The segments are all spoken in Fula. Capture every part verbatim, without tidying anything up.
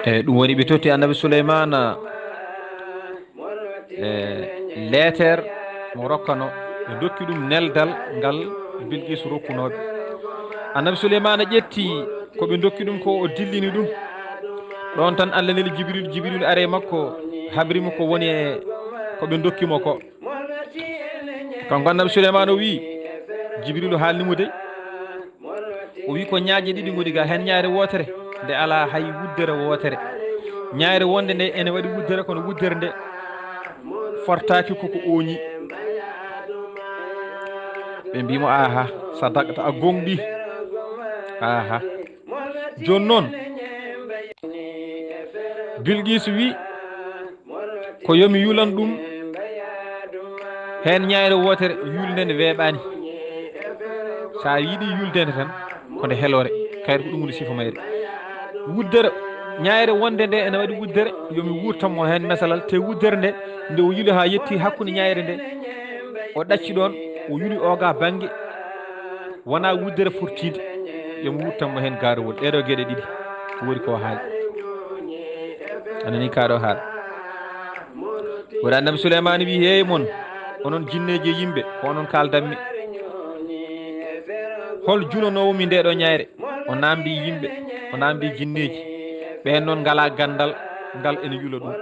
E ɗum woni ɓe totti annabi Suleymaana e leeter mo rokkano, ɓe ndokki ɗum neldal ngal Bilqiisu rokkunooɓe. Annabi Suleymaana ƴetti ko ɓe ndokki ɗum ko, o dillini ɗum. Ɗoon tan Allah neli Jibril, Jibril ari e makko, habri mo ko woni e ko ɓe ndokki mo ko. Kanko annabi Suleymaana o wiyi, Jibrilu haalni mo dey. O wiyi ko ñaaƴe ɗiɗi ngoni ga, heen ñaayre wootere nde alaa hay wuddere wootere. Ñaayre wonde nde ene waɗi wuddere, kono wuddere nde fortaaki koko ooñi. Ɓe mbii mo, "Aha, sadaqta, a goongɗi." Aha. Jooni noon, Bilqiisu wi ko yo mi yulan ɗum heen ñaayre wootere, yulnde nde weeɓaani. So a yiɗi yulde nde tan, ko nde heloore, kayre ko ɗum woni sifa mayre. Wuddere, ñaayre wonde nde ene waɗi wuddere, yo mi wurtan mo heen mesalal, te wuddere nde, nde o yuli haa yetti hakkunde ñaayre nde, o ɗacci ɗoon, o yuli oga bannge, wonaa wuddere furtiinde, yo mi wurtan mo heen gaarawol. Ɗee ɗoo geɗe ɗiɗi, ko woni ko haali. A nanii kaa ɗoo haala. Woni annabi Suleymaani wi, "Hey mon, onon jinneeji e yimɓe, ko onon kaaldanmi. Hol junanoowo mi ndee ɗoo ñaayre?" O naamndi yimɓe, o naamndi jinneeji. Ɓeen noon ngalaa ganndal ngal ene yula ɗum.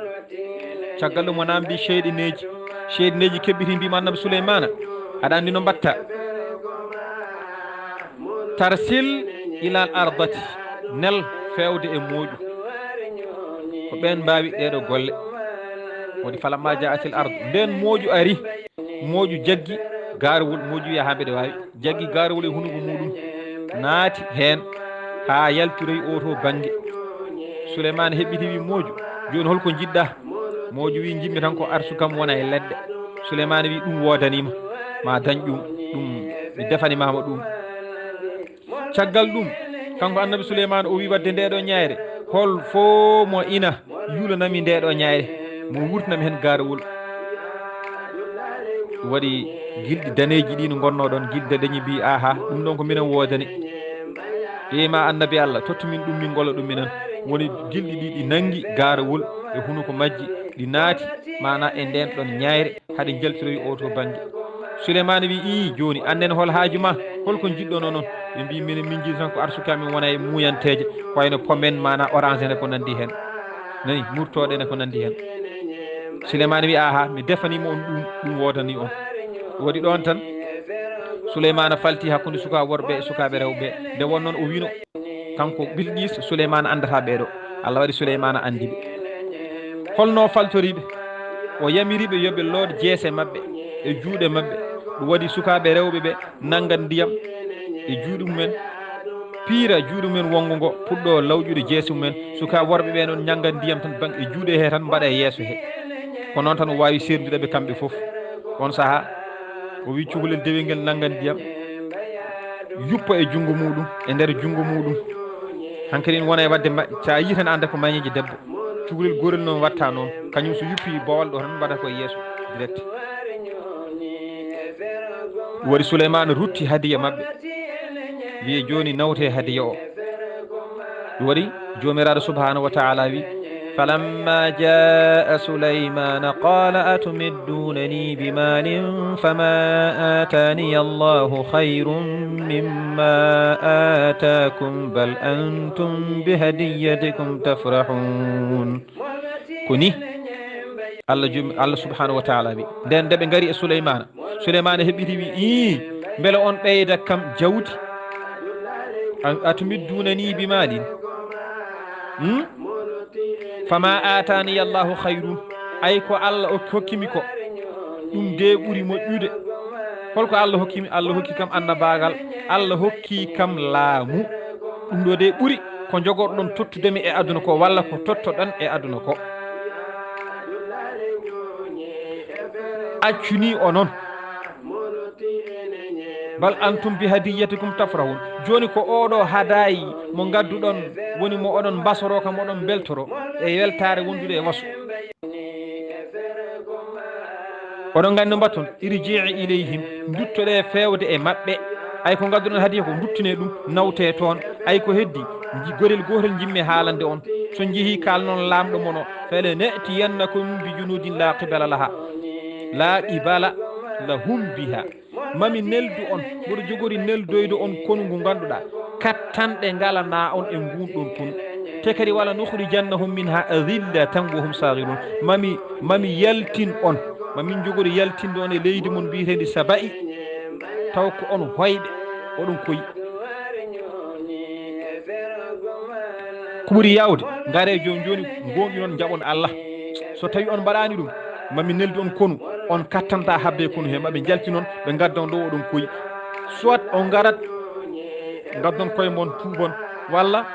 Caggal ɗum o naamndi seyɗineeji. Seyɗineeji keɓɓiti mbiima annabi Suleymaana, aɗa anndi no mbatta? Tarsil ilal ardati, nel feewde e mooƴu. Ko ɓeen mbaawi ɗee ɗoo golle. Waɗi falamma jaatil ardu. Ndeen mooƴu ari, mooƴu jaggi gaarawol, mooƴu wiya haa mbeɗa waawi. Jaggi gaarawol e hunuko muuɗum, naati heen haa yaltiroyi oo to bannge. Suleymaana heɓɓiti wi, "Mooƴu, jooni hol ko njiɗɗaa?" Mooƴu wi, "Njiɗmi tan ko arsuka am wona e leɗɗe." Suleymaana wi, "Ɗum woodanii ma, ma dañ ɗum, ɗum mi defanii ma ɗum." Caggal ɗum, kanko annabi Suleymaana o wi, "Waɗde ndee ɗoo ñaayre, hol fof mo ina yulanami ndee ɗoo ñaayre, mo wurtinami heen gaarawol." Waɗi gilɗi daneeji ɗi no ngonnoo ɗoon, gilɗi daneeji mbii, "Aha, ɗum ɗoon ko minen woodani. Ƴeewi ma annabi Allah, tottu min ɗum, min ngolla ɗum minen." Woni gilɗi ɗi, ɗi nanngi gaarawol e hunuko majji, ɗi naati maanaa e ndeen ɗoon ñaayre, haɗi njaltiroyi oo to bannge. Suleymaana wi, "Ii, jooni, annen hol haaju ma? Hol ko njiɗɗon onon?" Ɓe mbii, "Minen, min njiɗi tan ko arsuka amin wona e muuyanteeje, ko wayno pomme en, maanaa orange en e ko nanndi heen. Nani, murtooɗe en e ko nanndi heen." Suleymaana wi, "Aha, mi defanii mo on ɗum, ɗum woodanii on." Waɗi ɗoon tan, Suleymaana falti hakkunde sukaaɓe worɓe e sukaaɓe rewɓe. Nde wonnoo o wiino, kanko Bilqiis, Suleymaana anndataa ɓee ɗoo. Allah waɗi Suleymaana anndi ɓe. Holno faltori ɓe? O yamiri ɓe yo ɓe lood jeese maɓɓe e juuɗe maɓɓe. Ɗum waɗi sukaaɓe rewɓe ɓe nanngan ndiyam e juuɗe mumen, piira juuɗe mumen wonngo ngo, puɗɗoo lawƴude jeese mumen. Sukaaɓe worɓe ɓee noon nanngan ndiyam tan bannge juuɗe he tan, mbaɗa e yeeso he. Ko noon tan o waawi seerndude ɓe kamɓe fof. Oon sahaa, o wi cukalel dewel ngel nanngan ndiyam, yuppa e junngo muuɗum, e nder junngo muuɗum. Hankadi ene wona e waɗde ma-, so a yii tan annda ko mañeeji debbo. Cukalel goorel noon watta noon, kañum so yuppi boowal ɗo tan mbaɗa ko e yeeso direct. Waɗi Suleymaana rutti hadiya maɓɓe, wiye jooni nawte hadiya o. Ɗum waɗi Joomiraaɗo subhaanahu wa taala wi, فلما جاء سليمان قال أتمدونني بمال فما آتاني الله خير مما آتاكم بل أنتم بهديتكم تفرحون. Ko ni Allah jom, Allah subhaanahu wa taala wi. Nden nde ɓe ngari e Suleymaana, Suleymaana heɓɓiti wi, "Ii, mbele on ɓeyda kam jawdi? A, atumiddunani bi maalin? Hmm? Fama aatani Allahu khayrun." Ay ko Allah o hokkimi ko, ɗum de ɓuri moƴƴude. Holko Allah hokkimi? Allah hokki kam annabaagal, Allah hokki kam laamu. Ɗum ɗo de ɓuri ko njogorɗon tottude mi e aduna ko, walla ko tottoɗon e aduna ko. Accuni onon. Bal antum bi hadiyatikum tafrahun. Jooni ko oɗo hadayi mo ngadduɗon woni mo oɗon mbasoroo kam, oɗon mbeltoroo e weltaare wondude e wasu. Oɗon nganndi no mbaɗton, irji'i ilayhim, nduttoɗee feewde e maɓɓe. Ay ko ngadduɗon hadiya ko, nduttunee ɗum, nawtee toon. Ay ko heddi, nji-, gorel gootel njiɗmi haalande on. So njehii kaalnon laamɗo mon o, fala na'tiyannakum bi junudin la qibala laha, la qibala lahum biha. Mami neldu on, mboɗo jogori neldoyde on konu ngu ngannduɗaa, kattanɗe ngalanaa on e nguun ɗoon konu. Te kadi, wala nukhrijannahum minha adillatan wa hum saghirun. Mami, mami yaltin on, mamin jogori yaltinde on e leydi mon mbiyeteendi Saba'i, taw ko on hoyɓe, oɗon koyi. Ko ɓuri yaawde, ngaree jooni jooni, ngoonɗinon, njaɓon Allah. So tawi on mbaɗaani ɗum, mami neldu on konu, on kattantaa haɓde e konu he, maɓe njaltin on, ɓe ngadda on ɗo oɗon koyi. Soit on ngarat, ngaddon koye mon, tuubon, walla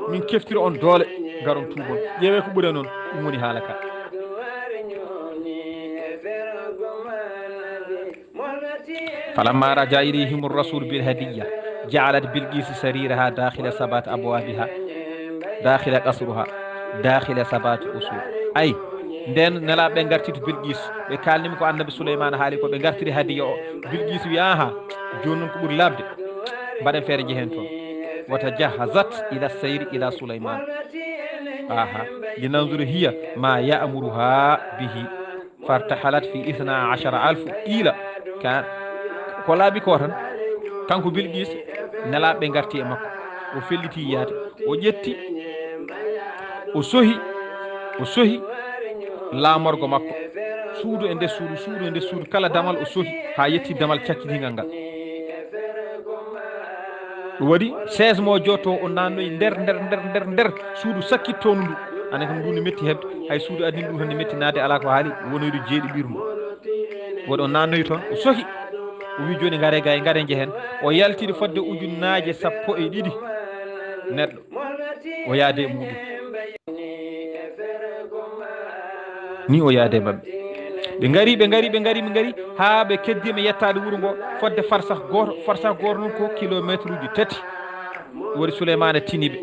min keftira on doole, ngaron tuubon. Ƴeewee ko ɓuri e noon, ɗum woni haala ka. فلما رجع إليهم الرسول بالهدية جعلت بلقيس سريرها داخل سبعة أبوابها داخل قصرها داخل سبعة أسور. Ay, ndeen nelaaɓe ɓe ngarti to Bilqis, ɓe kaalnii mo ko Annabi Suleymaana haali ko, ɓe ngartiri hadiya o. Bilqis wi, "Aha, jooni noon ko ɓuri laaɓde, mbaɗen feere njehen toon." وتجهزت إلى السير إلى سليمان. Aha, لننظر هي ما يأمرها به. فارتحلت في اثنا عشر ألف إيلا. Ka, ko laaɓi ko tan, kanko Bilqis, nelaaɓe ngarti e makko. O felliti yaade. O ƴetti, o sohi, o sohi laamorgo makko. Suudu e nder suudu, suudu e nder suudu, kala damal o sohi, haa yetti damal cakkitingal ngal. Ɗum waɗi, seize mo jotto o naannoyi nder, nder, nder, nder, nder suudu sakkittoondu ndu. Anen kam ndu ne metti heɓde, hay suudu adin ndu tan ne metti naade, alaa ko haali wonoyde jeeɗi ɓirndu. Waɗi o naannoyi toon, o sohi. O wi, "Jooni ngare gay, ngare njehen." O yaltiri fodde ujunnaaje sappo e ɗiɗi neɗɗo. O yaade e muɗum. Ni o yaade e maɓɓe. Ɓe ngari, ɓe ngari, ɓe ngari, ɓe ngari, haa ɓe keddiima yettaade wuro ngo fodde farsah gooto. Farsah gooto noon ko kilomeetruuji tati. Waɗi Suleymaana tini ɓe.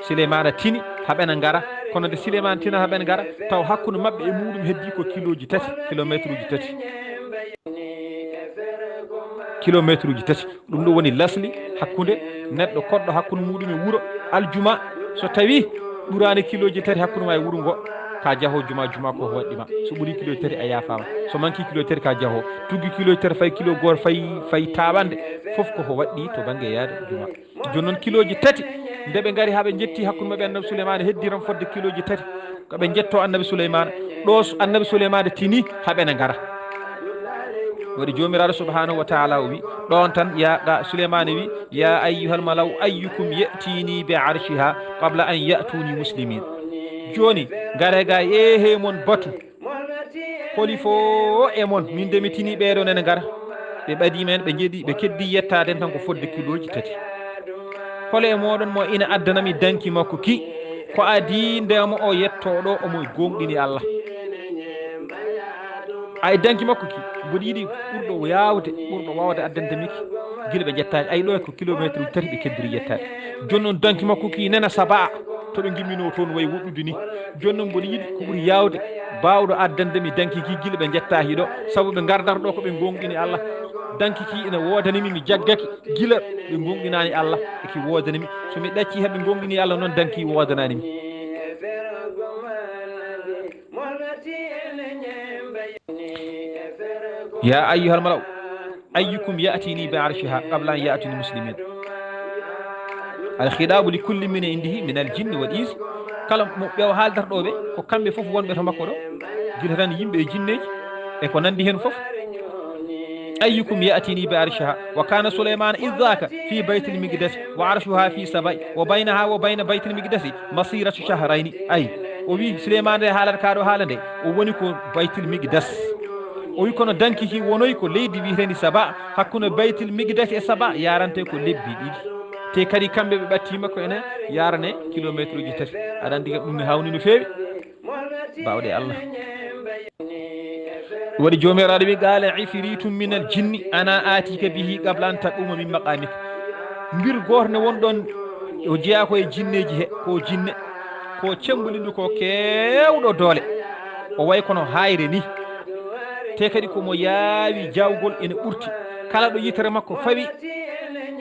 Suleymaana tini haa ɓe na ngara. Kono nde Suleymaana tina haa ɓe na ngara, taw hakkunde maɓɓe e muɗum heddii ko kilooji tati, kilomeetruuji tati. Kilomeetruuji tati. Ɗum ɗo woni lasli hakkunde neɗɗo koɗɗo hakkunde muɗum e wuro aljuma. So tawi ɓuraani kilooji tati hakkunde ma e wuro ngo, ka jaho juma, juma ko waɗɗi ma. So ɓuri kilooji tati a yaafaama. So manki kilooji tati ka jaho. Tuggi kilooji tati fay kilo gooto fay, fay taaɓande. Fof ko ko waɗɗi to bannge yaade juma. Jooni noon kilooji tati, nde ɓe ngari haa ɓe njetti hakkunde maɓɓe Annabi Suleymaana, heddi tan fodde kilooji tati. Ko ɓe njetto Annabi Suleymaana. Ɗo s-, Annabi Suleymaana tini haa ɓe na ngara. Waɗi Joomiraaɗo subhaanahu wa taala o wi, ɗoon tan, ya, ga, Suleymaana wi, "Ya ayyuhal mala'u ayyukum ya'tini bi arshiha qabla an ya'tuni muslimin." Jooni, ngare ga, eehe mon batu. Holi fo e mon, min de mi tini ɓeeɗo nene ngara. Ɓe ɓadii men, ɓe njeɗi, ɓe keddi yettaade tan ko fodde kilooji tati. Holi e mooɗon mo ina addanami danki makko ki, ko adii nde mo o yettoo ɗo, omo gooŋɗini Allah. Ay, danki makko ki, mboɗo yiɗi ɓurɗo yaawde, ɓurɗo waawde addande mi ki, gila ɓe njettaaki. Ay, ɗo ko kilomeetruuji tati ɓe keddiri yettaade. Jooni noon danki makko ki nena Saba, to ɓe ngimminoo toon wayi woɗɗude ni. Jooni noon mboɗo yiɗi ko ɓuri yaawde, baawɗo addande mi danki ki gila ɓe njettaaki ɗo, sabu ɓe ngardar ɗo ko ɓe gooŋɗini Allah. Danki ki ina woodani mi, mi jaggaki gila ɓe gooŋɗinaani Allah, e ki woodani mi. So mi ɗaccii haa ɓe gooŋɗini Allah noon, danki woodanaani mi. Ya ayyuhal mala'u ayyukum ya'tini bi arshiha qabla an ya'tuni muslimin. Al khitabu li kulli min indihi min al jinni wal insi. Kala mo ɓe o haaldata ɗo ɓe, ko kamɓe fof wonɓe to makko ɗo, gila tan yimɓe e jinneeji e ko nanndi heen fof. Ayyukum ya'tini bi arshiha. Wa kana Suleyman idh dhaka fi baytil miqdasi wa arshuha fi saba'i wa baynaha wa bayna baytil miqdasi masiratu shahrayni. Ay, o wi Suleymaana nde haalata ka ɗo haala nde, o woni ko Baytil Miqdas. O wi kono danki ki wonoyi ko leydi wiyeteendi Saba, hakkunde Baytil Miqdas e Saba yarante ko lebbi ɗiɗi. Te kadi kamɓe ɓe ɓattiima ko ene yarane kilomeetruuji tati. Aɗa anndi kam ɗum ne hawni no feewi. Baawɗe Allah. Waɗi Joomiraaɗo wi, "Qaala ifriitun minal jinni ana aatika bihi qabla an taquuma min maqaamika." Mbir gooto ne won ɗon, o jeyaa ko e jinneeji he, ko jinne, ko cemmbuliɗo, ko keewɗo doole. O wayi kono hayre ni. Te kadi ko mo yaawi jaawgol ene ɓurti. Kala ɗo yitere makko fawi,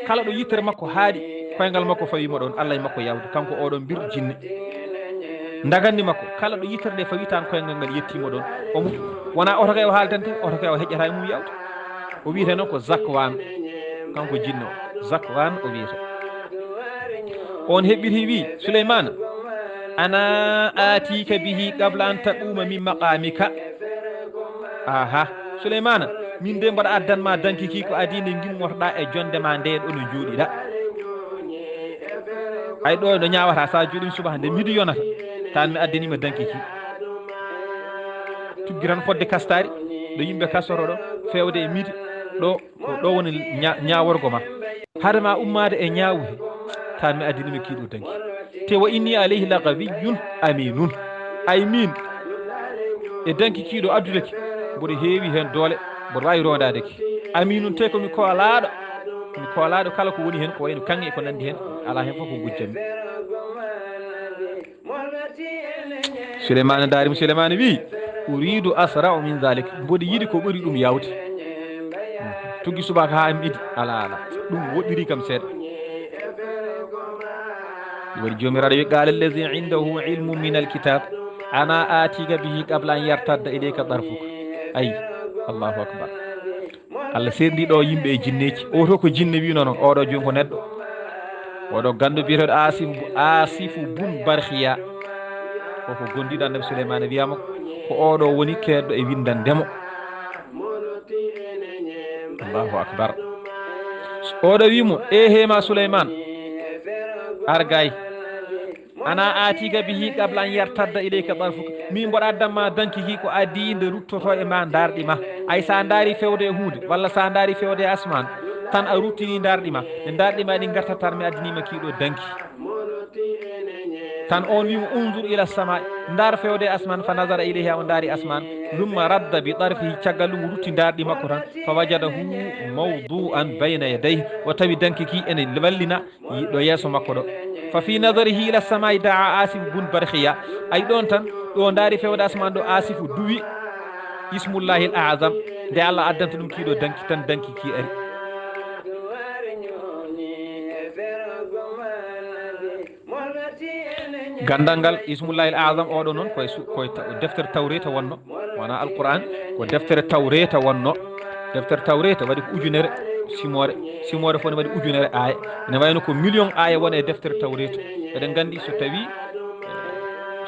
kala ɗo yitere makko haaɗi, koyngal makko fawi mo ɗon, Allah e makko yaawde. Kanko oɗo mbir jinne. Ndaganni makko, kala ɗo yitere nde fawi tan koyngal ngal yettii mo ɗon. O mu-, wona oto kay o haaldante, oto kay o heƴƴata e mum yaawde. O wiyete noon ko Zakwaan. Kanko jinne o, Zakwaan o wiyete. On heɓɓiti wi, "Suleymaana, ana aatika bihi qabla an taquuma min maqaamika." Aha, Suleymaana, min de mboɗo addan ma danki ki ko adii nde ngimmotoɗaa e jonde ma nde ɗo no jooɗiɗaa. Ay ɗo no ñaawata sa jooɗiima subaka nde midi yonata, tan mi addaniima danki ki. Tuggi tan fodde kastaari, ɗo yimɓe kastoto ɗo, feewde e midi, ɗo, ko ɗo woni ña-, ñaaworgo ma. Hade ma ummaade e ñaawu he, tan mi addaniima kiiɗo danki. Te wa inni alayhi la qawiyyun aminun. Ay min, e danki kiiɗo addudeki, mboɗo heewi heen doole, mboɗo waawi rondaade ki. Aminun, te ko mi koolaaɗo, mi koolaaɗo kala ko woni heen, ko wayno kaŋŋe e ko nanndi heen, alaa heen fof ko gujjanmi. Suleymaana ndaari mo, Suleymaana wi, "Uriidu asra'u min zalik." Mboɗo yiɗi ko ɓuri ɗum yaawde. Tuggi subaka haa midi, alaa, alaa. Ɗum woɗɗiri kam seeɗa. Waɗi Joomiraaɗo wi, "Qaala allazi indahu ilmu min alkitab, ana aatika bihi qabla an yartadda ilayka tarfuka." Ay, Allahu akbar. Allah seerndi ɗo yimɓe e jinneeji. O to ko jinne wino noon, oɗo jooni ko neɗɗo. Oɗo ganndo biyeteeɗo Asifu, Asifu bun Barhiya. O ko gondiiɗo Annabi Suleymaana, wiyama ko oɗo woni keedɗo e winndande mo. Allahu akbar. Oɗo wi mo, "Ehe ma Suleymaan, ar gay. Ana aatika bihi qabla an yartadda ilayka tarfuka." Min mboɗo addan ma danki ki ko adii nde ruttoto e ma ndarɗi ma. Ay sa ndaari fewde e huunde, walla sa ndaari fewde e asmaan, tan a ruttini ndarɗi ma. Nde ndarɗi ma ɗi ngartat tan mi addaniima kiiɗo danki. Tan on wi mo, "Unzur ila samaa'i." Ndaar fewde e asmaan, fa nazara ilayha, o ndaari asmaan. Thumma radda bi tarfihi, caggal ɗum o rutti ndarɗi makko tan. Fa wajadahu mawdu'an bayna yadayhi. O tawi danki ki ene wallina ɗo yeeso makko ɗo. Fa fi nazarihi ila samaa'i da'a Asif bun Barhiya. Ay ɗon tan, ɗo ndaari fewde asmaan ɗo Asifu duwi Ismullahil A'zam. Nde Allah addanta ɗum kiiɗo danki tan danki ki ari. Ganndal ngal Ismullahil A'zam oɗo noon koye su-, koye ta-, deftere Tawreeta wonno, wona Alqur'an, ko deftere Tawreeta wonno. Deftere Tawreeta waɗi ko ujunere simoore, simoore fof ne waɗi ujunere aaya. Ene wayno ko million aaya woni e deftere Tawreeta. Eɗen nganndi so tawi,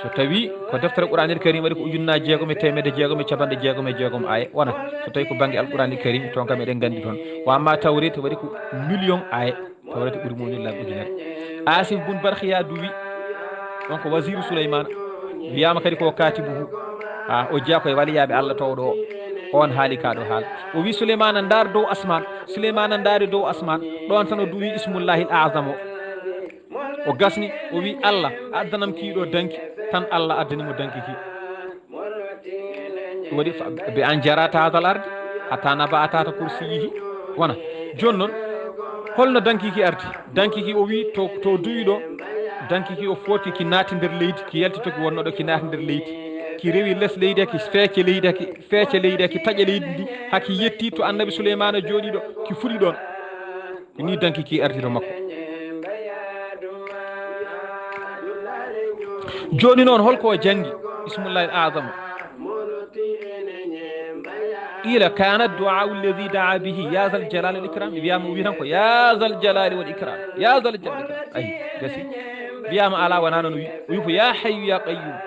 so tawi ko deftere Qur'anil Karim waɗi ko ujunnaaji jeegom e teemedde jeegom e capanɗe jeegom e jeegom aaya wonata. So tawi ko bannge Alqur'anil Karim, toon kam eɗen nganndi toon. Wa amma Tawreeta waɗi ko million aaya. Tawreeta ɓuri mawnude laabi ujunere. Asif bun Barhiya duwi, on ko wasiiru Suleymaana. Wiyaama kadi ko kaatibuhu. Ha, o jeyaa ko e waliyaaɓe Allah towɗo o. On haali kaa ɗo haala. O wi Suleymaana, ndaar dow asmaan. Suleymaana ndaari dow asmaan. Ɗon tan o duwi Ismullahil A'zam o. O gasni, o wi, "Allah, addanam kiiɗo danki." Tan Allah addani mo danki ki. Waɗi fa-, bi an jara tahtal ardi, hatta naba tahta kursiyihi. Wona. Jooni noon, holno danki ki ardi? Danki ki o wi to, to duwi ɗo, danki ki o footi ki naati nder leydi, ki yalti to ki wonno ɗo, ki naati nder leydi. Ki rewi les leydi, ki feece leydi, ki feece leydi, ki taƴa leydi ndi, haa ki yetti to Annabi Suleymaana jooɗi ɗo, ki fuɗi ɗon. Ni danki ki ardi to makko. Jooni noon, holko o janngi? Ismullahil A'zam. Qila kana du'a'u alladhi da'a bihi, "Ya zal jalali wal ikram." Wiyaama o wi tan ko, "Ya zal jalali wal ikram. Ya zal jalali wal ikram." Ayi, gasi. Wiyaama ala wona noon o wi. O wi ko, "Ya hayyu ya qayyum."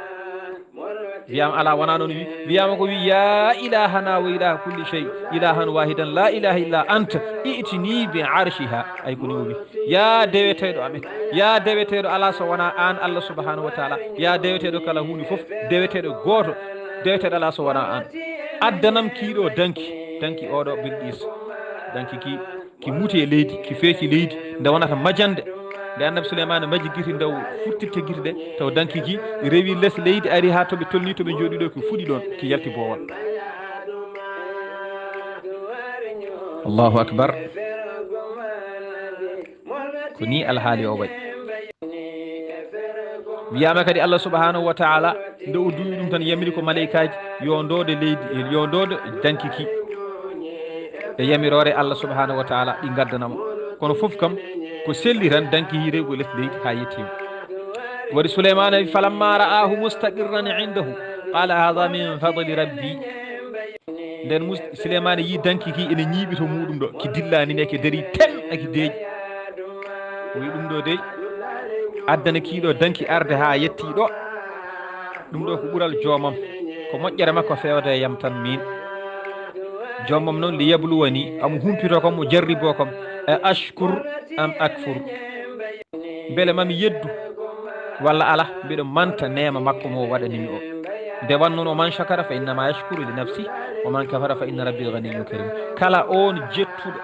Wiyaama ala wona noon o wi. Wiyaama ko wi, "Ya ilahana wa ilaha kulli shay, ilahan wahidan la ilaha illa anta, i'tini bi arshiha." Ay ko ni o wi. Ya deweteeɗo amen. Ya deweteeɗo ala so wona an Allah subhanahu wa ta'ala. Ya deweteeɗo kala huunde fof, deweteeɗo gooto, deweteeɗo ala so wona an. Addanam kiiɗo danki, danki oɗo Bilqis. Danki ki, ki muti e leydi, ki feeci leydi, nde wonata majande. Nde Annabi Suleymaana maji gite, nde o furtirta gite ɗe, taw danki ki rewi les leydi, ari haa to ɓe tolni, to ɓe jooɗi ɗo, ki fuɗi ɗon, ki yalti boowal. Allahu akbar. Ko ni alhaali o wayi. Wiyaama kadi Allah subhanahu wa ta'ala, nde o duwi ɗum tan, yamiri ko malaykaaji yo ndoodo leydi, yo ndoodo danki ki. E yamiroore Allah subhanahu wa ta'ala ɗi ngaddana mo. Kono fof kam ko selli tan danki hi rewi les leydi haa yettiima. Waɗi Suleymaana wi, "Falamma ra'ahu mustaqirran indahu, qala hadha min fadli rabbi." Nden mus-, Suleymaana yi danki ki ene ñiiɓi to muɗum ɗo, ki dillaani ne, ki dari ten aki deeƴi. O wi, "Ɗum ɗo dey, addana kiiɗo danki arde haa yetti ɗo. Ɗum ɗo ko ɓural joomam. Ko moƴƴere makko fewde e yam tan min. Joomam noon li yabluwani, omo humpito kam, o jarriboo kam. A ashkur am akfur. Mbele mami yeddu walla ala, mbiɗo manta neema makko mo o waɗani mi o. Nde wannoo, wa man shakara fa innama yashkuru li nafsi, wa man kafara fa inna rabbi ghaniyyun karim." Kala on jettuɗo,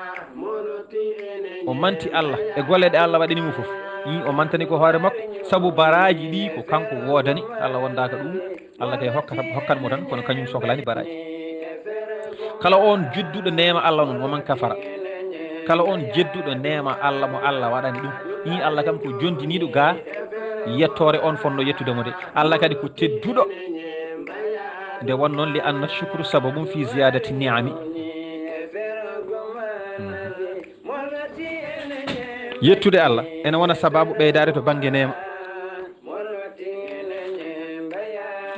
o manti Allah e golle ɗe Allah waɗani mo fof, yi o mantani ko hoore makko, sabu baraaji ɗi ko kanko woodani, Allah wondaaka ɗum. Allah kay hokkata, hokkan mo tan, kono kañum soklaani baraaji. Kala on jedduɗo neema Allah noon, wa man kafara. Kala on jedduɗo neema Allah mo Allah waɗani ɗum, yi Allah kam ko jondiniiɗo ga yettoore on fonno yettude mo de. Allah kadi ko tedduɗo. Nde won noon, li anna shukru sababun fi ziyadati ni'ami. Mhm. Yettude Allah ene wona sababu ɓeydaade to bannge neema.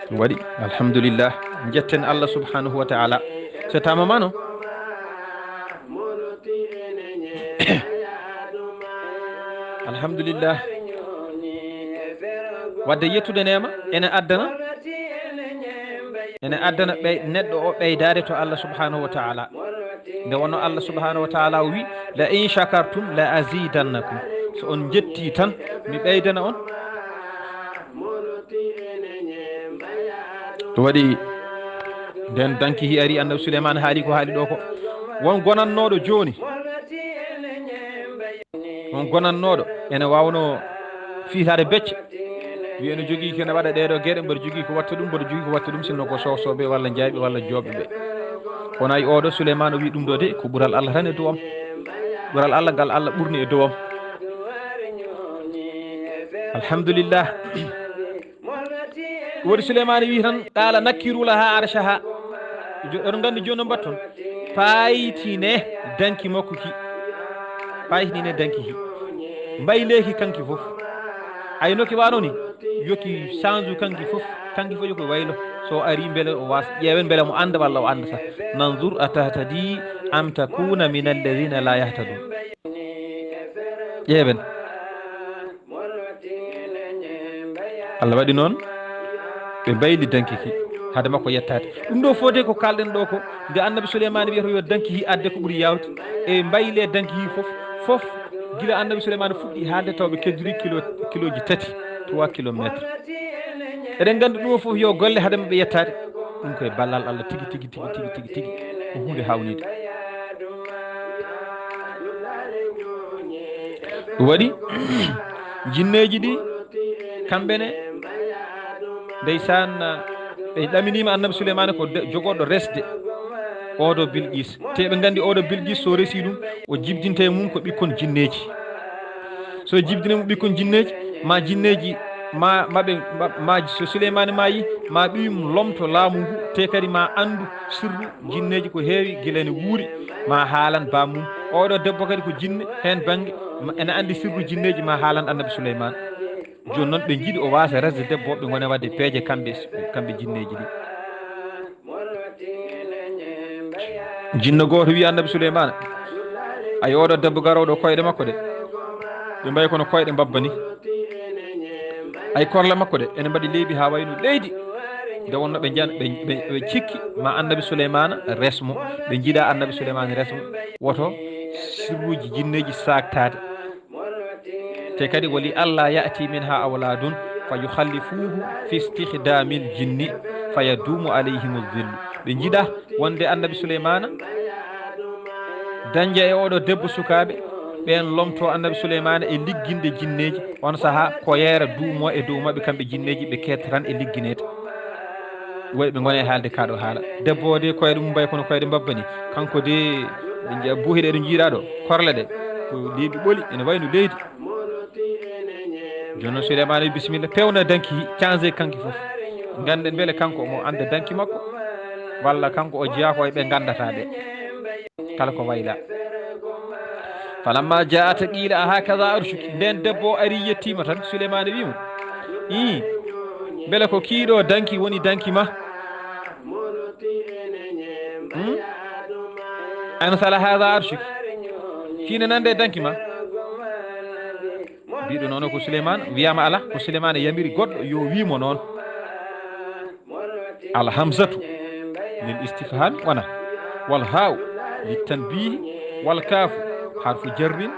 Ɗum waɗi, alhamdulillah, njetten Allah subhanahu wa ta'ala. So tawama no? Alhamdulillah. Wadde yettude neema ene addana, ene addana ɓey-, neɗɗo o ɓeydaade to Allah subhanahu wa ta'ala. Nde wonno Allah subhanahu wa ta'ala o wi, "La in shakartum la azidannakum." So on jetti tan, mi ɓeydana on. Ɗum waɗi nden danki hi ari, Annabi Suleymaan haali ko haali ɗo ko. Won gonannooɗo jooni. Won gonannooɗo ene waawno fiitaade becce. Wi ene jogii ko ene waɗa ɗee ɗoo geɗe, mboɗo jogii ko watta ɗum, mboɗo jogii ko watta ɗum, sinno ko soosooɓe walla njayɓe walla jooɓe ɓe. Kono ay oɗo Suleymaan o wi ɗum ɗo de, ko ɓural Allah tan e dow am. Ɓural Allah ngal Allah ɓurni e dow am. Alhamdulillah. Waɗi Suleymaana wi tan, "Qala nakkiru laha arshaha." Jo-, oɗon nganndi jooni no mbaɗton. Paaytine danki makko ki. Paaytine danki ki. Mbaylee ki kanki fof. Ay no ki waano ni, yo ki change kanki fof. Kanki fof yo ko waylo. So ari mbele o was-, ƴeewen mbele mo annda walla o annda tan. Nanzur atahtadi am takuna min alladhina la yahtadun. Ƴeewen. Allah waɗi noon, ɓe mbayli danki ki, hade makko yettaade. Ɗum ɗo fof de ko kaalɗen ɗo ko, nde Annabi Suleymaani wiyata yo danki hi adde ko ɓuri yaawde, e mbayle danki hi fof, fof, gila Annabi Suleymaani fuɗɗi haalde taw ɓe keddori kilo, kilooji tati, trois kilomètres. Eɗen nganndi ɗum o fof yo golle hade maɓɓe yettaade. Ɗum koye ballal Allah tigi, tigi, tigi, tigi, tigi, tigi. Ko huunde haawnide. Ɗum waɗi, jinneeji ɗi, kamɓe ne, ndeysaan, ɓe ɗaminiima Annabi Suleymaana ko de-, jogorɗo resde oɗo Bilqis. Te ɓe nganndi oɗo Bilqis, so resi ɗum, o jibdinta e mum ko ɓikkon jinneeji. So jibdini mo ɓikkon jinneeji, ma jinneeji, ma, ma ɓe, ma, ma so Suleymaani maayi, ma ɓiyum lomto laamu ngu, te kadi ma anndu sirru jinneeji ko heewi gila ene wuuri, ma haalan bammum. Oɗo debbo kadi ko jinne, heen bannge, ma, ene anndi sirru jinneeji, ma haalan Annabi Suleymaan. Jooni noon ɓe njiɗi o waasa resde debbo, ɓe ngona waɗde peeje kamɓe, kamɓe jinneeji ɗi. Jinno gooto wi'i Annabi Suleymaana, "Ay, oɗo debbo garooɗo koyɗe makko ɗe, ɓe mbayi kono koyɗe mbabba ni. Ay, korle makko ɗe ene mbaɗi leeɓi haa wayno leydi." Nde wonno ɓe njan-, ɓe, ɓe, ɓe cikki ma Annabi Suleymaana resmo, ɓe njiɗa Annabi Suleymaana resmo, woto sirruuji jinneeji saaktaade. Te kadi, "Wali alla ya'ti minha awladun fa yukhallifuhu fi istikhdamil jinni fa yadumu alayhimu dhillu." Ɓe njiɗa wonde Annabi Suleymaana dañja e oɗo debbo sukaaɓe, ɓeen lomto Annabi Suleymaana e ligginde jinneeji. On sahaa, koyeera duumo e dow maɓɓe, kamɓe jinneeji, ɓe keetta tan e liggineede. Waɗi ɓe ngona e haalde kaɗo haala. Debbo o de koyɗe mum mbayi kono koyɗe mbabba ni. Kanko de ɓe njiya buuhi ɗe ɗo njiiɗa ɗo. Korle ɗe ko leeɓi ɓoli ene wayno leydi. Jooni noon Souleymane wi bisimilla, pewna danki, changé kanki fof. Ngannden mbele kanko omo annda danki makko, walla kanko o jeyaa ko e ɓe nganndata ɓe. Kala ko wayla. Falamma jaat qiila a hakaza arshuki. Nden debbo o ari yettiima tan, Souleymane wi mo, ii, mbele ko kiiɗo danki woni danki ma? Hmm? Ansala hada arshuk. Kiine nande danki ma. Mbiɗo noon ko Souleymane wiyama ala, ko Souleymane yamiri goɗɗo yo wimo noon. Alhamzatu lil istifham wana. Wal ha'u lit tanbih wal kafu harfu jarrin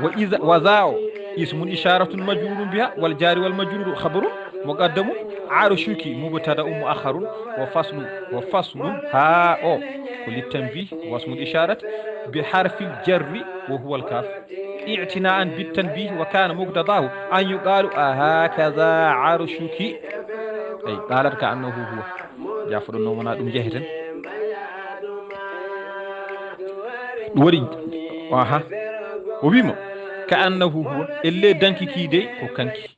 wa iza wa za'u ismun isharatun majrurun biha wal jari wal majruru khabarun muqaddamun. Arshuki mubtada'un mu'akhkharun wa faslu wa faslun ha o ko lit tanbih wasmul isharati bi harfil jarri wa huwa al kaf i'tina'an bit tanbih wa kana muqtadahu an yuqalu a hakaza arshuki. Ay qalat ka annahu huwa. Jafo ɗum noon wona ɗum jeheten. Ɗum waɗi aha o wimo ka annahu huwa elle danki kii dey ko kanki.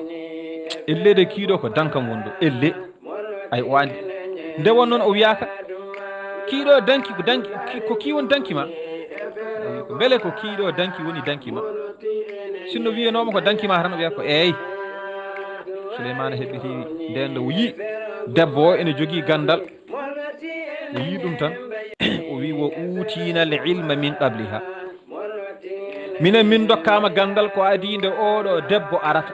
Elle de kiiɗo ko dankam wonɗo elle. Ay o andi nde won noon o wiyaka kiiɗo danki ko danki ko kii woni danki ma. Mbele ko kiiɗo danki woni danki ma? Sinno wiyanoma ko danki ma tan o wiya ko eey. Souleymane heɓɓiti nden nde o yi debbo o ene jogii gandal. O yii ɗum tan o wi wo utina al ilma min qabliha. Minen min dokkama gandal ko adi nde oɗo debbo arata.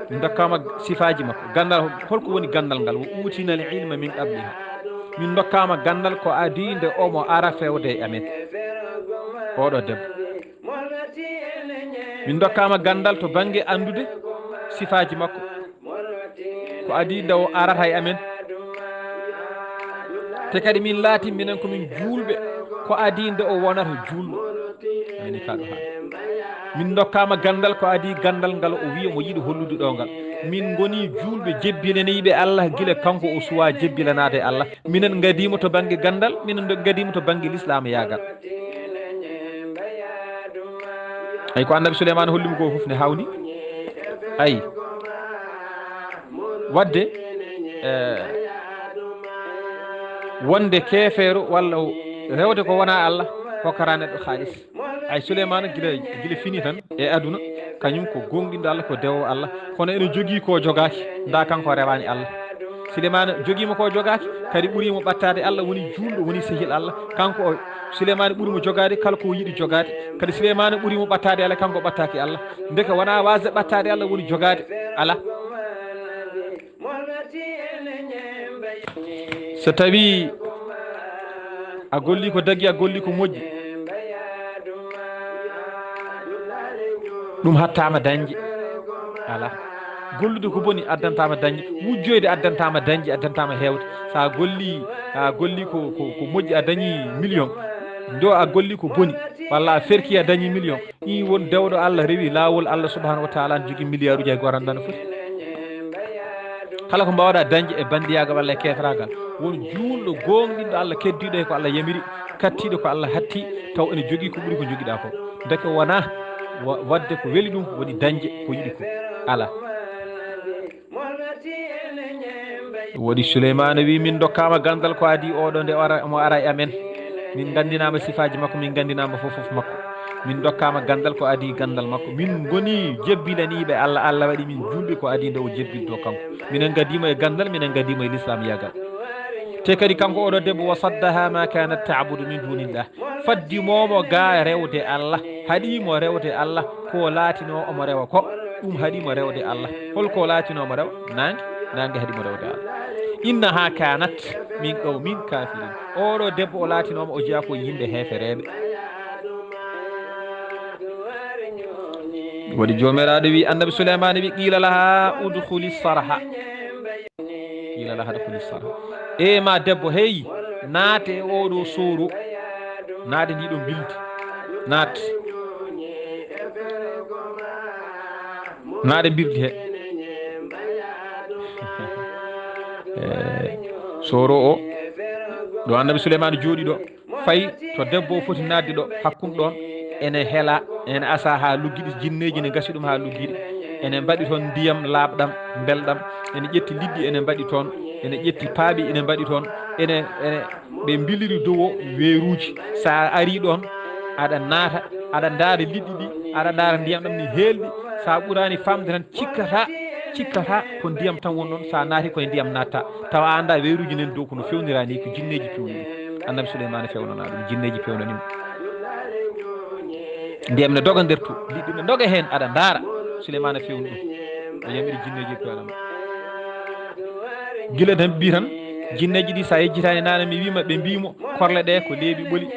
Min dokkama sifaji makko gandal holko woni gandal ngal wo utina al ilma min qabliha. Min dokkama gandal ko adi nde omo ara fewde e amen. Oɗo debbo min dokkama gandal to bangge andude sifaji makko. Ko adi nde o arata e amen. Te kadi min laati minen ko min juulɓe ko adi nde o wonata juulɗo. Mini kaɗo ha min dokkama gandal ko adi gandal ngal o wiya mo yiɗi hollude ɗo ngal. Min goni juulɓe jebbilaniɓe Allah gila kanko o suwa jebbilanade Allah. Minen gadimo to bangge gandal minen gadimo to bangge l'islam yagal. Ay ko annabi Souleymane hollimo ko fof ne hawni. Ay wadde eh, wonde keefeero walla rewde ko wona Allah hokkata neɗɗo haalis. Ay Souleymane gila gila fini tan e aduna kañum ko gonɗinɗo Allah ko dewo Allah kono ene jogii ko jogaaki nda kanko rewani Allah. Souleymane jogiima ko jogaaki kadi ɓuriimo ɓattaade Allah woni juulɗo woni sehil Allah. Kanko o Souleymane ɓurimo jogaade kala ko yiɗi jogaade kadi Souleymane ɓurimo ɓattaade Allah kanko ɓattaaki Allah. Ndeke wona wasde ɓattaade Allah woni jogaade ala. So tawi a golli ko dagi a golli ko moƴƴi ɗum hattama dañde ala. Gollude ko boni addantama dañde wujjoyde addantama dañde addantama hewde. Sa golli a golli ko ko moƴƴi a dañi million ndo a golli ko boni walla a ferki a dañi million. Ɗi won dewɗo Allah rewi laawol Allah subhanahu wa taala ne jogii milliard uji hay gooto anndaa no foti. Kala ko mbaawɗa dañde e banndiyagal walla e keeferagal won juulɗo gooŋɗinɗo Allah keddiiɗo e ko Allah yamiri kattiiɗo ko Allah hatti taw ene jogii ko ɓuri ko jogiɗa ko. Ndeke wona wa- waɗde ko weli ɗum woni dañde ko yiɗi ko ala. Waɗi Suleymaana wi min dokkama gandal ko adi oɗo nde ora mo ara e amen. Min gandinama sifaji makko min gandinama fof fof makko. Min dokkama gandal ko adi gandal makko min goni jebbilaniɓe Allah Allah waɗi min julɓe ko adi nde o jebbilto kanko. Minen gadimo e gandal minen gadimo e l'islam yagal. Te kadi kanko oɗo debbo wa saddaha ma kanat ta'budu min dunillah. Faddimomo ga rewde Allah haɗimo rewde Allah. Ko laatino omo rewa ko ɗum haɗimo rewde Allah. Holko laatino omo rewa nange nange haɗimo rewde Allah. Innaha kanat min qawmin kafirin. Oɗo debbo o laatinoma o jeya ko yimɓe hefereɓe. Waɗi jomiraɗo wi annabi Suleymaana wi qila laha udkhuli sarha. Qila laha udkhuli sarha. E ma debbo hey naate e oɗo soro. Naade ndi ɗo bildi naat. Naade mbirdi he. Eh, sooro o, ɗo annabi Suleymaana jooɗi ɗo, fayi to debbo o foti naatde ɗo, hakkunde ɗon, ene hela, ene asa haa luggiɗi jinneeji ne ngasi ɗum haa luggiɗi. Ene mbaɗi toon ndiyam laaɓɗam, mbelɗam, ene ƴetti liɗɗi, ene mbaɗi toon, ene ƴetti paaɓi, ene mbaɗi toon, ene, ene, ɓe mbiliri dow o weeruuji. So a ari ɗon, aɗa naata, aɗa ndaara liɗɗi ɗi, aɗa ndaara ndiyam ɗam ne heelɗi. So a ɓuraani faamde tan, cikkata, cikkata ko ndiyam tan won ɗon. So a naati koye ndiyam naatta, tawa a anndaa weeruuji nen dow ko no feewnira ni, ko jinneeji peewni ɗum. Annabi Suleymaana feewnanaa ɗum, jinneeji peewnani mo. Ndiyam ne doga nder to, liɗɗi ne doga heen, aɗa ndaara. Suleymaana feewni ɗum. O yamiri jinneeji peewnana mo. Gila tan mbi tan, jinneeji ɗi, so a yejjitaani naane, mi wiima, ɓe mbii mo, korle ɗe ko leeɓi ɓoli.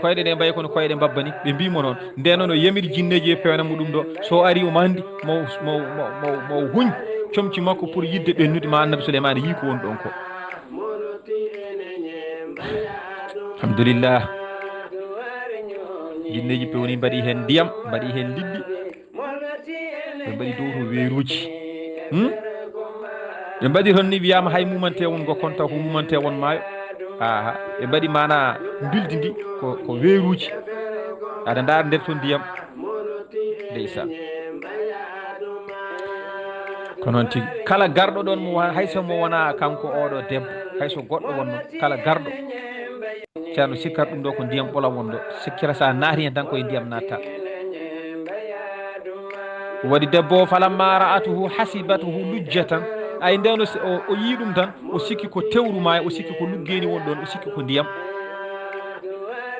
Koyɗe ɗe mbayi kono koyɗe mbabba ni, ɓe mbii mo noon. Nde noon o yamiri jinneeji e peewna mo ɗum ɗo, so o ari omo anndi, mo, mo, mo, mo, mo huñ comci makko pour yiɗde ɓennude ma annabi Suleymaana yii ko woni ɗon ko. Alhamdulillah. Jinneeji pewni mbaɗi heen ndiyam, mbaɗi heen liɗɗi. Ɓe mbaɗi dow to weeruuji. Hmm? Ɓe mbaɗi toon ni wiyaama hay mumante won ngo kon taw ko mumante won maayo. Aha. Ɓe mbaɗi maana mbildi ndi ko, ko weeruuji. Aɗa ndaara nder toon ndiyam. Ndeysaan. Ko noon tigi. Kala garɗo ɗoon mo wa-, hay so mo wonaa kanko oɗo debbo, hay so goɗɗo wonno, kala garɗo. Ceerno sikkata ɗum ɗo ko ndiyam ɓolam won ɗo. Sikkira so a naati heen tan koye ndiyam naatta. Waɗi debbo o, falamma ra'atuhu hasibatuhu lujjatan. Ay, nden o, o, o yii ɗum tan, o sikki ko tewru maayo, o sikki ko luggeeni won ɗon, o sikki ko ndiyam.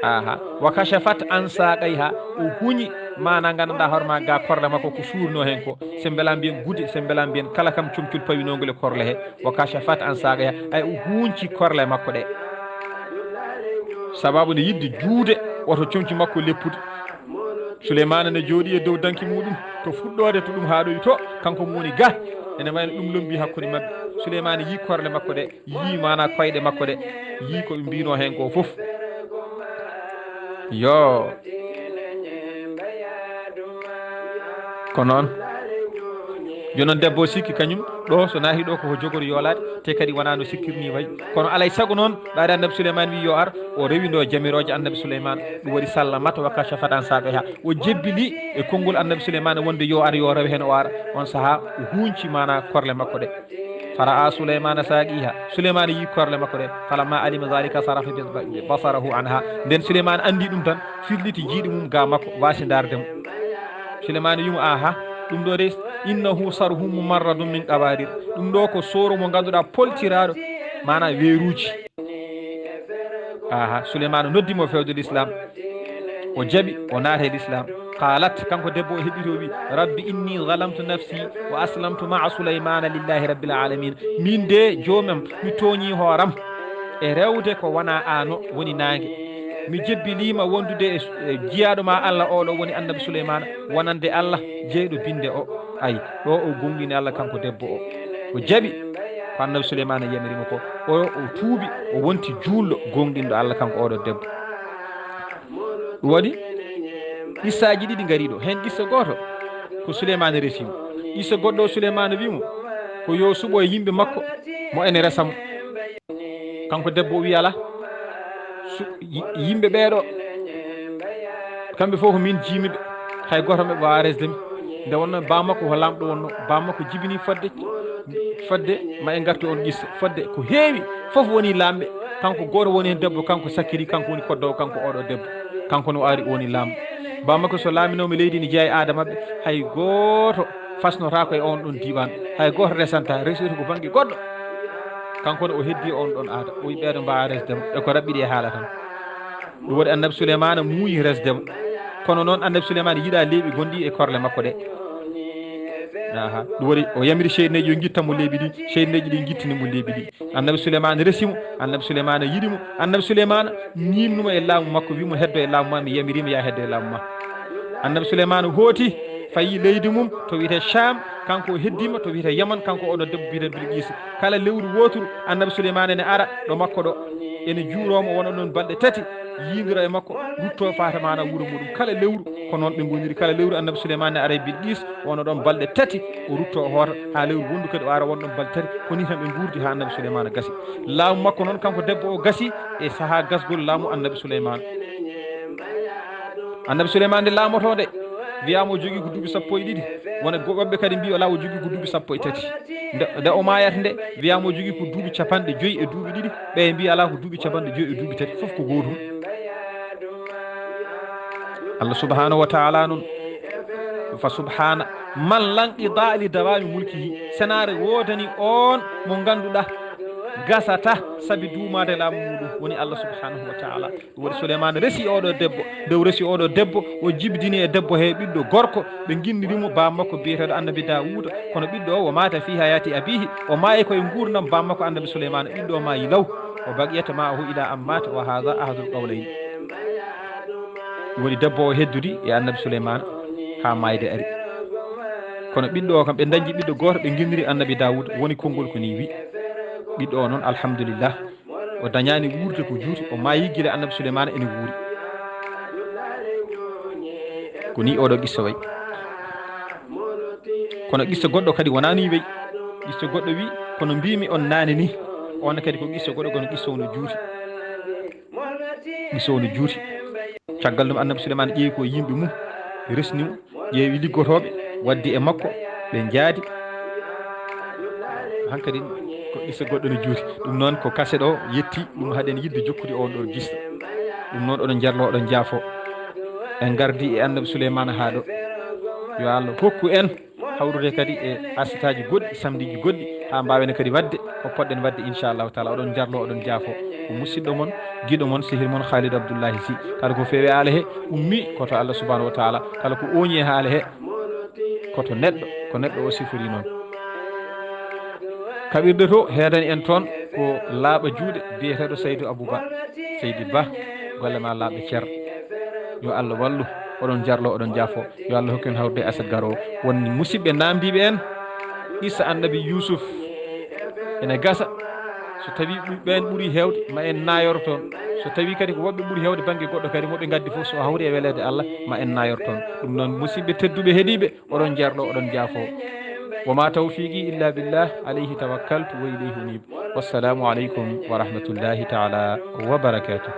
Aha. Wa kashafat an saqayha, o huñi, maana nganndanɗaa hoore ma ga korle makko ko suurno heen ko. Sembela mbiyen gude, sembela mbiyen kala kam comcol pawinoongol e korle he. Wa kashafat an saqayha, ay, o huñci korle makko ɗe. Sababu nde yiɗde juude oto comci makko leppude. Suleymaana ne jooɗi e dow danki muɗum, to fuɗɗoode to ɗum haaɗoyi to, kanko mo woni ga. Ene wayno ɗum lombi hakkunde maɓɓe. Suleymaana yii korle makko ɗe, yii maana koyɗe makko ɗe, yii ko ɓe mbino heen ko fof. Yo. Ko noon. Jooni noon debbo o sikki kañum, ɗo so naati ɗo koko jogori yoolaade, te kadi wonaa no sikkirni wayi. Kono alay sago noon, ɓaade annabi Suleymaan wi yo ar, o rewi ndo jamirooje annabi Suleymaan, ɗum waɗi sallamata wa kashafat an saqayha. O jebbili e konngol annabi Suleymaan wonde yo ar, yo rew heen o ara. On sahaa o huunci maana korle makko ɗe. Fara'a Suleymaana saaqiha. Suleymaana yii korle makko ɗe. Falamma alima zalika sarafa bi-, bi-, basarahu anha. Nden Suleymaana anndi ɗum tan, firliti jiiɗi mum ga makko, waasi ndaarde mo. Suleymaana wi'i mo, "Aha, ɗum ɗo de, innahu sarhun mumarradun min qawarir." Ɗum ɗo ko sooro mo ngannduɗaa poltiraaɗo, maana weeruuji. Aha, Suleymaana noddi mo fewde l'islam. O jaɓi, o naati e l'islam. Qalat, kanko debbo o heɓɓiti o wi, "Rabbi inni zalamtu nafsi wa aslamtu ma'a Sulaymana lillahi rabbil alamin." Min de, joomam, mi tooñi hooram e rewde ko wona ano woni naange. Mi jebbilima wondude e, e jiyaaɗo ma Allah oɗo woni annabi Suleymaana, wonande Allah jeyɗo binde o. Ay, ɗo o gonɗini Allah kanko debbo o. O jaɓi ko annabi Suleymaana yamiri mo ko. O, o tuubi, o wonti juulɗo gonɗinɗo Allah kanko oɗo debbo. Ɗum waɗi qissaaji ɗiɗi ngari ɗo. Heen qissa gooto ko Suleymaana resi mo. Qissa goɗɗo o Suleymaana wi mo ko yo suɓo e yimɓe makko mo ene resa mo. Kanko debbo o wi alaa. Su-, yi-, yimɓe ɓee ɗo, kamɓe fof ko min jiimi ɓe. Hay gooto maɓɓe waawaa resde mi. Nde wonnoo baa makko ko laamɗo wonnoo. Baa makko jibini fodde, fodde ma en ngartu on qissa. Fodde ko heewi, fof woni laamɓe. Kanko gooto woni heen debbo, kanko sakkiri, kanko woni koddoowo, kanko oɗo debbo. Kanko no ari woni laamɗo. Baa makko so laaminoomi leydi ne jeyaa e aada maɓɓe, hay gooto fasnotaako e oon ɗon diiwaan. Hay gooto resantaa, resirta ko bannge goɗɗo. Kanko ne o heddii oon ɗon aada. O wi'i ɓeeɗo mbaawaa resde mo. E ko raɓɓiɗi e haala tan. Ɗum waɗi annabi Suleymaana muuyi resde mo. Kono noon annabi Suleymaana yiɗaa leeɓi gonɗi e korle makko ɗe. Aha. Ɗum waɗi o yamiri seyɗineeji yo ngittan mo leeɓi ɗi. Seyɗineeji ɗi ngittini mo leeɓi ɗi. Annabi Suleymaana resi mo. Annabi Suleymaana yiɗi mo. Annabi Suleymaana ñiimnu mo e laamu makko, wi mo heddo e laamu ma, mi yamiriima ya heddo e laamu ma. Annabi Suleymaana hooti, fayi leydi mum to wiyetee Sham, kanko o heddiima to wiyetee Yaman, kanko oɗo debbo biyetee Bilqiisa. Kala lewru wooturu annabi Suleymaana ene ara ɗo makko ɗo. Ene juuroo mo wona ɗon balɗe tati. yiindira e makko, ruttoo faata maana wuro muɗum kala lewru. Ko noon ɓe ngoniri, kala lewru annabi Suleymaana ne ara e bilqis, wona ɗoon balɗe tati, o ruttoo o hoota haa lewru wonndu kadi o ara won ɗoon balɗe tati. Ko nii tan ɓe nguurdi haa annabi Suleymaana gasi. Laamu makko noon, kanko debbo o, gasi e sahaa gasgol laamu annabi Suleymaana. Annabi Suleymaana nde laamotoo nde, wiyaama o jogii ko duuɓi sappo e ɗiɗi. Wona go-, woɓɓe kadi mbiyi alaa, o jogii ko duuɓi sappo e tati. Nde, nde o maayata nde, wiyaama o jogii ko duuɓi capanɗe joyi e duuɓi ɗiɗi. Ɓe mbiyi alaa, ko duuɓi capanɗe joyi e duuɓi tati. Fof ko gootum. Allah subhanahu wa taala noon, fa subhana man lanqidaa li dawaami mulkihi. Senaare woodani oon mo ngannduɗaa gasata sabi duumaade laamu muɗum, woni Allah subhanahu wa taala. Ɗum waɗi Suleymaana resi oɗo debbo. Nde o resi oɗo debbo, o jibdini e debbo he ɓiɗɗo gorko. Ɓe nginniri mo baa makko biyeteeɗo annabi Daawuda. Kono ɓiɗɗo o, wa maata fii hayaati abiihi, o maayi koye nguurndam baa makko annabi Suleymaana. Ɓiɗɗo o maayi law. O baqiyata maahu ilaa an maata, wa haadha ahadul qawlayni. Ɗum woni debbo o heddori e annabi Suleymaana haa maayde ari. Kono ɓiɗɗo o kam, ɓe dañji ɓiɗɗo gooto, ɓe nginniri annabi Daawuda. Woni konngol ko nii wi. Ɓiɗɗo o noon, alhamdulillah, o dañaani wuurde ko juuti, o maayi gila annabi Suleymaana ene wuuri. Ko nii oɗo qissa wayi. Kono qissa goɗɗo kadi wonaa nii wayi. Qissa goɗɗo wi, kono mbiimi on naane nii, on kadi ko qissa goɗɗo, kono qissa o no juuti. Qissa o no juuti. Caggal ɗum, annabi Suleymaana ƴeewi ko yimɓe mum, resni mo, ƴeewi liggotooɓe, waddi e makko, ɓe njaadi. Hankadi ko qissa goɗɗo no juuti. Ɗum noon ko kaset o yetti, ɗum haɗen yiɗde jokkude on ɗon qissa. Ɗum noon oɗon jarlo, oɗon jaafo. En ngardi e annabi Suleymaana haa ɗo. Yo Allah hokku en hawrude kadi e asitaaji goɗɗi, samediiji goɗɗi, haa mbaawen kadi waɗde ko poɗɗen waɗde, inchallahu taala. Oɗon jarlo, oɗon jaafo. Ko musidɗo mon, giɗo mon, sehil mon Khalid Abdullahi Sy. Kala ko feewi haala he, ummi ko to Allah subhanahu wa taala. Kala ko ooñi e haala he, ko to neɗɗo, ko neɗɗo o sifori noon. Kaɓirɗe to, heedani en toon ko laaɓa juuɗe, biyeteeɗo Saydu Abou Ba. Seydi Ba, golle ma laaɓa, cer. Yo Allah wallu, oɗon jarlo, oɗon jaafo. Yo Allah hokku en hawrude e aset garoowo. Won musidɓe naamndiiɓe en, qissa annabi Yuusuf ene gasa. So tawi ɓu-, ɓeen ɓuri heewde, ma en naayoro toon. So tawi kadi ko woɓɓe ɓuri heewde bannge goɗɗo kadi, mo ɓe ngaddi fof, so hawri e weleede Allah, ma en naayoro toon. Ɗum noon, musidɓe tedduɓe heɗiiɓe, oɗon jarlo, oɗon jaafo. Wa ma tawfiqi illa billah, alayhi tawakkaltu wa ilayhi unib. Wassalamu aleykum wa rahmatullahi taala wa barakatuh.